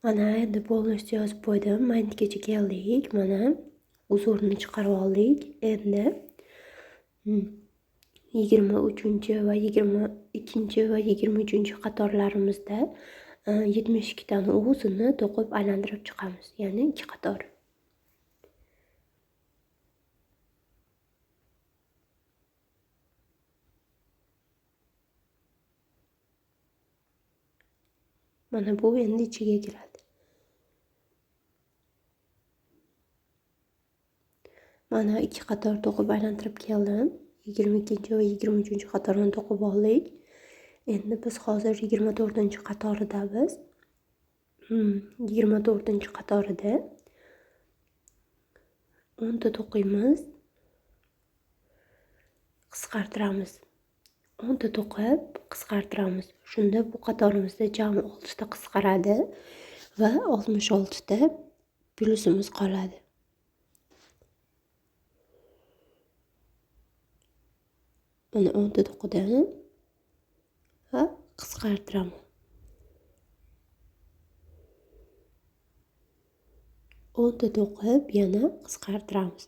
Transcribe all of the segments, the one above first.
Mana endi полностью yozib qo'ydim. Mayntgacha keldik. Mana узор ni chiqarib oldik. Endi 23 va 22 va 23 qatorlarimizda 72 tani o'zini to'qib aylantirib chiqamiz. Ya'ni 2 qator. Mana bu endi ichiga kiradi. Mana 2 qator to'qib aylantirib keldim. 22 va 23 qatorni to'qib oldik. Endi biz hozir 24 qatoridamiz. 24 qatorida 10 ta to'qiymiz. Qisqartiramiz. 10 ta to'qib qisqartiramiz. Shunda bu qatorimizda jami 6 ta qisqaradi va 66 ta plyusimiz qoladi. Mana 10 ta to'qidim va qisqartiraman. 10 ta to'qib yana qisqartiramiz.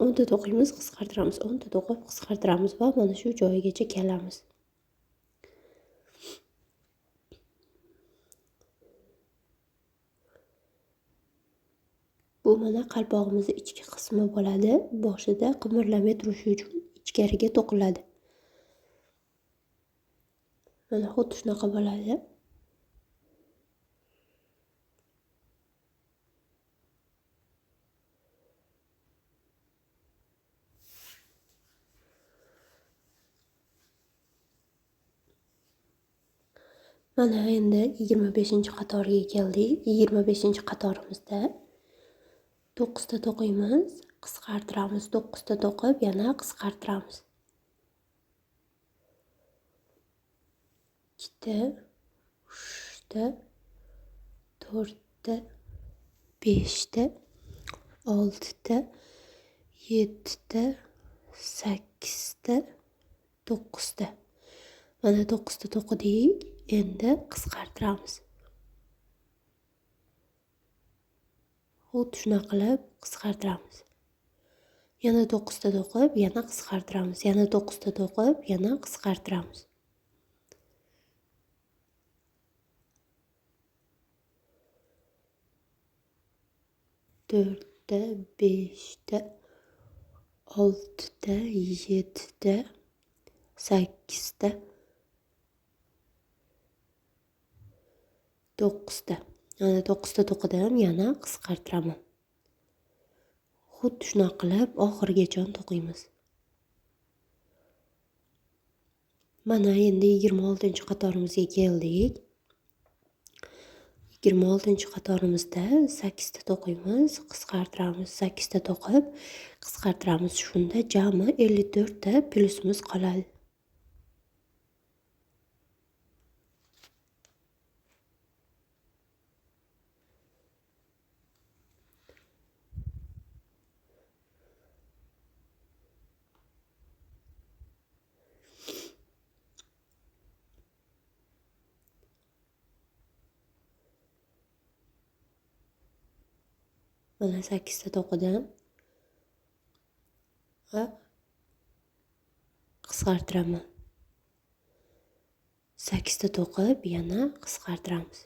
10 ta to'qiymiz, qisqartiramiz. 10 ta to'qib qisqartiramiz va mana shu joyigacha kelamiz. Bu mana qalpog'imizning ichki qismi bo'ladi. Boshida qimirlamay turishi uchun ichkariga to'qiladi. Mana xuddi shunaqa bo'ladi. Mana endi 25 qatorga keldik. 25 qatorimizda 9 ta to'qiymiz, qisqartiramiz. 9 ta to'qib yana qisqartiramiz. 2 ta, 3 ta, 4 ta, 5 ta, 6 ta, 7 ta, 8 ta, 9 ta. Mana 9 ta to'qidik. Endi qisqartiramiz. Xuddi shunaqa qilib qisqartiramiz. Yana 9 ta to'qib, yana qisqartiramiz. Yana 9 ta to'qib, yana qisqartiramiz. 4 ta, 5 ta, 6 ta, 7 ta, 8 ta, 9 ta. Yana 9 ta to'qidim, yana qisqartiraman. Xuddi shunaqa qilib oxirigacha to'qiymiz. Mana endi 26 qatorimizga keldik. 26 qatorimizda 8 ta to'qiymiz, qisqartiramiz. 8 ta to'qib qisqartiramiz. Shunda jami 54 ta plyusimiz qoladi. Mana 8 ta to'qidim va qisqartiraman. 8 ta to'qib yana qisqartiramiz.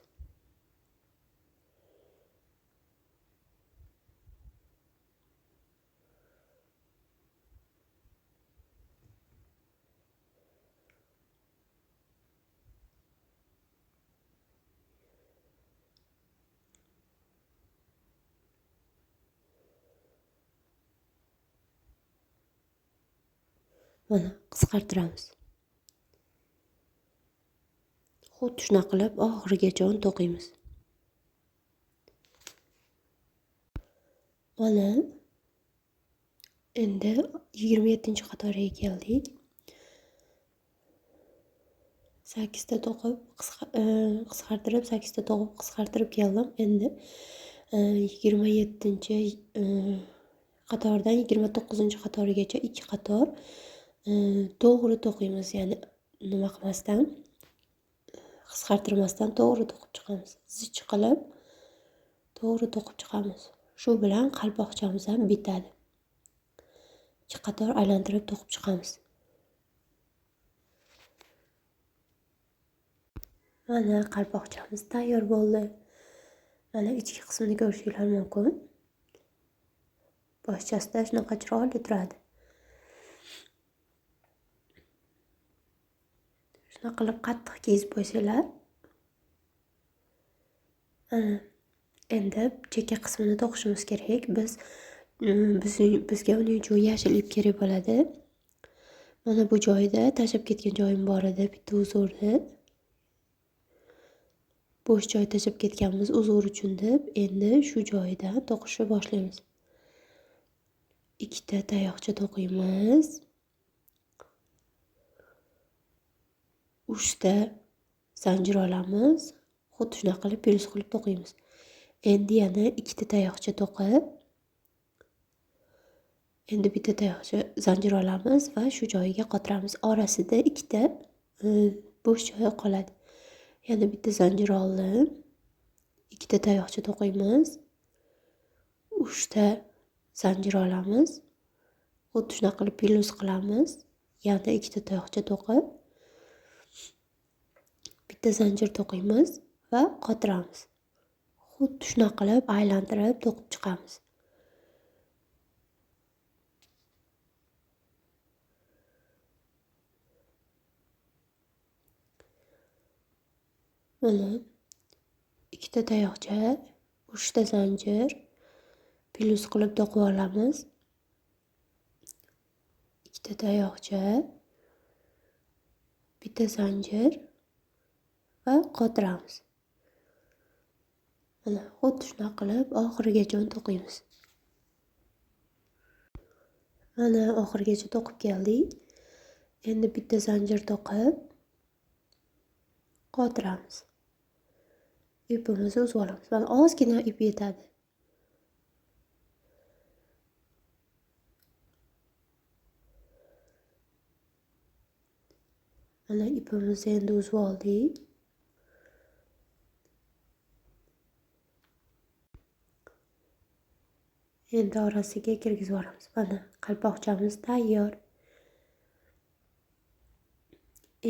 Mana qisqartiramiz. Xuddi shunaqa qilib oxirigacha to'qiymiz. Mana endi 27 qatorga keldik. 8 ta to'qib qisqartirib, 8 ta to'qib qisqartirib keldim. Endi 27 qatordan 29 qatorgacha 2 qator to'g'ri to'qiymiz, ya'ni nima qilmasdan, Qisqartirmasdan to'g'ri to'qib chiqamiz. Zich qilib to'g'ri to'qib chiqamiz. Shu bilan qalpoqchamiz ham bitadi. 2 qator aylantirib to'qib chiqamiz. Mana qalpoqchamiz tayyor bo'ldi. Mana ichki qismini ko'rishinglar mumkin. Boshchasida shunaqa chiroyli turadi. Shunaqa qilib qattiq kiyib qo'ysanglar. Endi chekka qismini to'qishimiz kerak. Bizga uning uchun yashil ip kerak bo'ladi. Mana bu joyda tashlab ketgan joyim bor edi, bitta uzurni. Bo'sh joy tashlab ketganmiz uzur uchun deb. Endi shu joyidan to'qishni boshlaymiz. 2 ta tayoqcha to'qiymiz. 3 ta zanjir olamiz. Xuddi shunaqa qilib plyus qilib to'qiymiz. Endi yana 2 ta tayoqcha to'qib, endi bitta tayoqcha zanjir olamiz va shu joyiga qotiramiz. Orasida 2 ta bo'sh joyi qoladi. Yana bitta zanjir oldim. 2 ta tayoqcha to'qiymiz. 3 ta zanjir olamiz. Xuddi shunaqa qilib plyus qilamiz. Yana 2 ta tayoqcha to'qib, bitta zanjir to'qiymiz va qotiramiz. Xuddi shunaqa qilib aylantirib to'qib chiqamiz. Mana 2 ta tayoqcha, 3 ta zanjir plyus qilib to'qib olamiz. 2 ta tayoqcha, bitta zanjir va qotiramiz. Mana xuddi shunaqa qilib oxirigacha to'qiymiz. Mana oxirigacha to'qib keldik. Endi bitta zanjir to'qib qotiramiz. Ipimizni uzib olamiz. Mana ozgina ip yetadi. Mana ipimizni endi uzib oldik. Endi orasiga kirgizib yuboramiz. Mana qalpoqchamiz tayyor.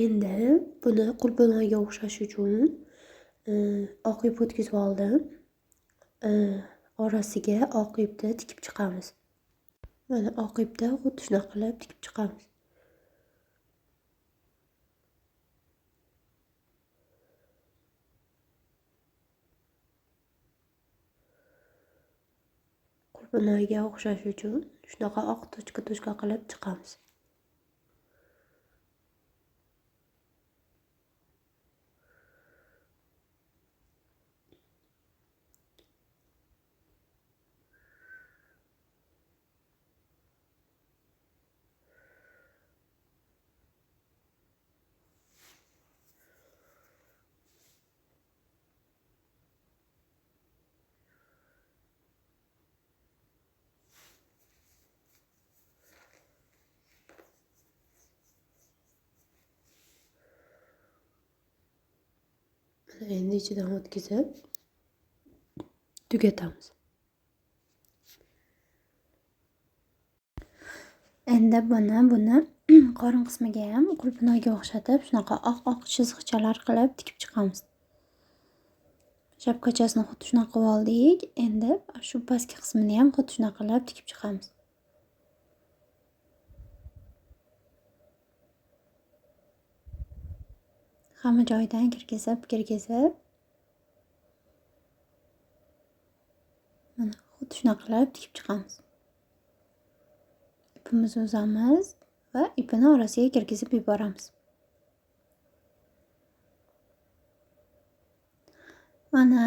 Endi buni qulpinoyga o'xshash uchun oq ip o'tkazib oldim. Orasiga oq ipni tikib chiqamiz. Mana oq ipni xuddi shunaqa qilib tikib chiqamiz. Qulpinoyga o'xshash uchun shunaqa oq tochka-tochka qilib chiqamiz. Endi ichidan o'tkazib tugatamiz. Endi buni qorin qismiga ham qulpinoyga o'xshatib shunaqa oq-oq chiziqchalar qilib tikib chiqamiz. Shapkachasini xuddi shunaqa qilib oldik. Endi shu pastki qismini ham xuddi shunaqa qilib tikib chiqamiz. Hamma joyidan kirgizib mana xuddi shunaqa qilib tikib chiqamiz. Ipimizni uzamiz va ipini orasiga kirgizib yuboramiz. Mana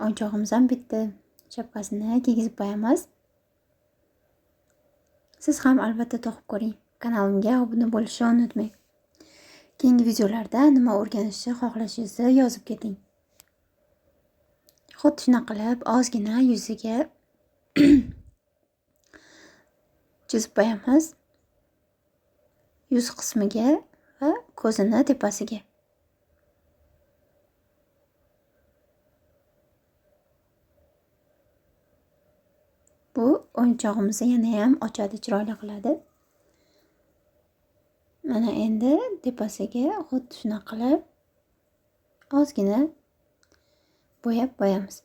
o'yinchog'imiz ham bitdi. Shapkasini kiygizib qo'yamiz. Siz ham albatta to'qib ko'ring. Kanalimga obuna bo'lishni unutmang. Keyingi videolarda nima o'rganishni xohlashingizni yozib keting. Xuddi shunaqa qilib ozgina yuziga chizib qo'yamiz. Yuz qismiga va ko'zini tepasiga. Bu o'yinchog'imizni yanayam ochadi, chiroyli qiladi. Mana endi tepasiga xuddi shunaqa qilib ozgina bo'yab qo'yamiz.